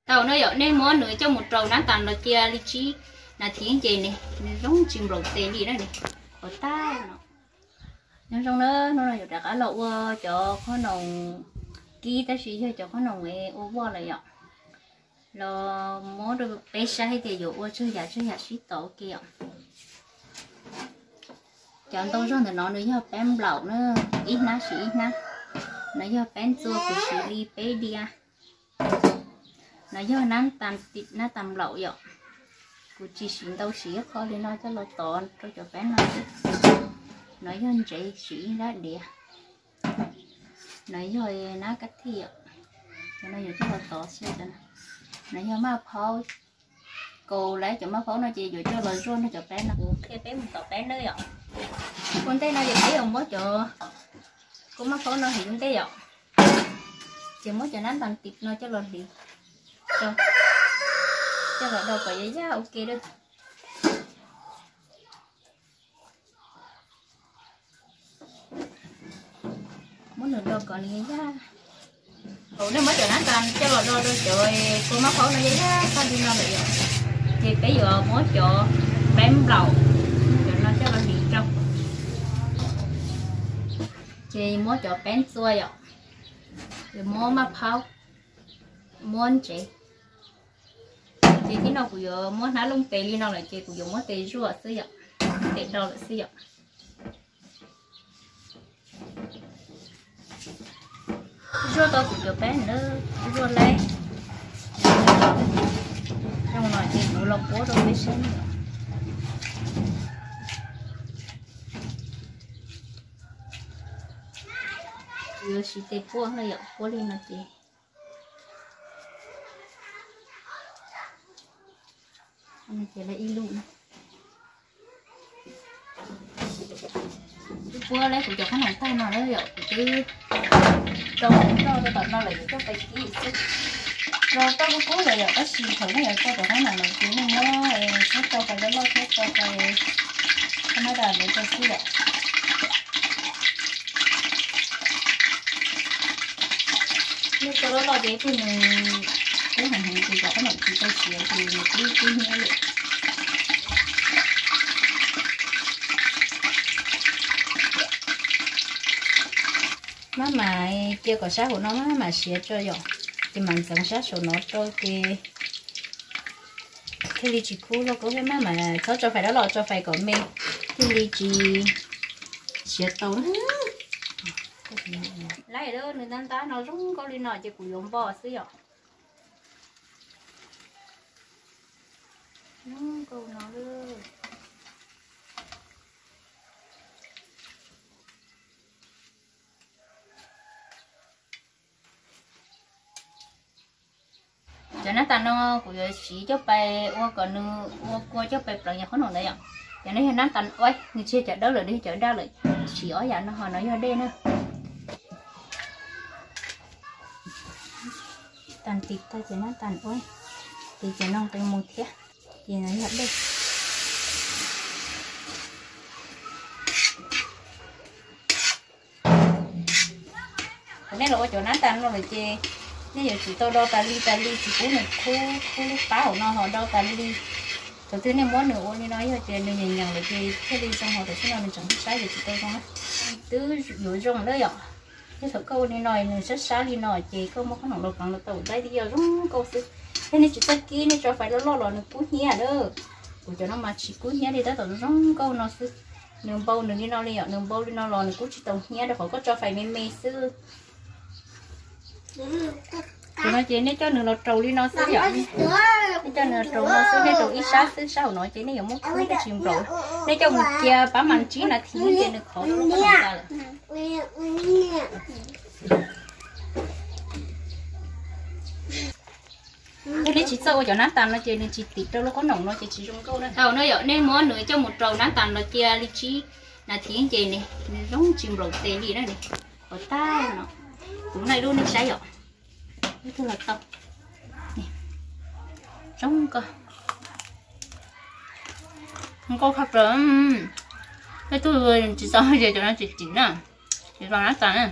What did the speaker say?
Tau no yom, nej muab nws coj mus rau nab tas los cia li tsib nas this ces nws zoo tsis nplaum tes li na. Qhov tag no. Nyob zoo na, hnub no yuav rov qab los ua cov qhob noom kib tab sis yog cov qhob noom ua voj lawm yom. Los muab rau peb saib hais tias yuav ua tsawg yam tsawg yam sib tau ua ke yom. Cov ntoo zog ntawm no nws yog peb nplaum na, ib hnab siv ib hnab. No yog peb ntxua kuv siv li peb diav. No yog nab tas nplaum yom. Kuv tsis siv ntau, siv ib qho li no coj los tov rau cov peb no xwb. No yog ntsev, siv ib nrab diav. No yog nab kab thij yom. Cov no yuav coj los tov xwb. No yog maj phaub. Kaus lawm cov maj phaub no ces yuav coj los zuaj nrog cov peb no. Kuv qhia peb mus tom peb nawb yom. Ua ntej no ces peb yuav muab cov kua maj phaub no hliv ua ntej yom. Ces muab cov nab tas nplaum no coj los hliv, coj los do kom yaj yaj ua ke lawm. Muab nws do kom nws yaj yaj. Thaum nej muab cov nab tas coj los do rau cov kua maj phaub no yaj yaj tag li no lawm yom, ces peb yuav muab cov peb nplaum, cov no coj los hliv rau. Ces muab cov peb ntxua yom, yuav muab maj phaub, muab ntsev. Ces thib no kuv yuav muab hnab looj tes li no lawm ces kuv yuav muab tes zuaj xwb yom, tes do lawm xwb yom. Zuaj tau kuv cov peb na, zuaj lawm. Zoo no ces kuv los puab rau peb saib. Yuav siv tes puab na yom, puab li no ces Ces lawv ib lub na. Twb puab lawm kuv cov qhob noom tag no na yom, kuv twb rau hauv roj rau tom no lawm, yuav coj fais kib xwb. Rau toj kub kub lawm yom, tab sis thaum nej yuav tso cov qhob noom no ces nej muab txhob tso fais loj loj thiab, tso fais thaj mab dam ntawd rau xwb yom. Nej tso loj loj ces ib pliag nws kub heev heev ces cov qhob noom tsis tau siav ces nws twb kub hnyiab lawm. Maj mam cia kom sab hauv no maj mam siav tso yom, ces mam ntxeev sab saum no rau ces thiaj li tsis kub loj kub thiab. Maj mam txhob tso fais dab los, tso fais kom me thiaj li tsis siav tau na. Lawm, nws ntab ntab no zoo nkauj li no ces kuv yuav npo xwb yom. Zoo nkauj no lawm. Cov nab tas no kuv yuav siv coj pais ua kom nws ua kua coj pais pleev yog qhob noom ntawd yom. Cov no yog nab tas ua, nws tsis yog cov dawb lawm, nws yog cov daj lawm. Siv ob yam no, ho no yog dej na. Tas tis tag ces nab tas ua, ces cov no nqis mus thiab, ces no yog dej. Thaum nej los ua cov nab tas no lawm ces nej yuav tsum tau do tas li tas li, tsis pub nws khub khub lub qab hauv no ho do tas li. Thaum twg nej muab nws ua li no yog tias nws nyeem nyeem lawm ces thiaj li zoo, ho tam sim no nws tseem sab yuav tsis tau zoo na. Twb yuav zoo na yom. Yog thaum koj ua li no nws sab sab li no ces koj muab qhob noom los pleev los tau daib tib yog zoo nkauj xwb. Thiab nej tsis txawj kib, nej tso fais loj loj los nws kub hnyiab lawm. Kuv cov no mas tsis kub hnyiab li, tab tom zoo nkauj no xwb. Nws npau nws li no li yom, nws npau li no los nws kub tsis tau hnyiab rau qhov koj tso fais me me xwb. Tus no ces nej coj nws los raus li no xwb yom. Nej coj nws los raus no xwb, nej raus ib sab xwb, sab hauv no ces nej yuav muab khub tsis nplaum. Nej coj mus cia pab mas tsib nas this ces nws qhov rau lub qhob noom tas lawm. Yog nej tsis txawj ua cov nab tas no ces nws tsis tim rau lub qhob noom no ces tsis zoo nkauj na. Thaum no yom, nej muab nws coj mus raus nab tas los cia li tsib nas this ces nws zoo tsis nplaum tes li na. Qhov tag no, kuv noj ib lub nej saib yom. Ib tug los tau. Zoo nkauj, nkauj kho plaws. Tej tug tsis txaus ces cov no tsis tim na, tsis txaus nab tas na.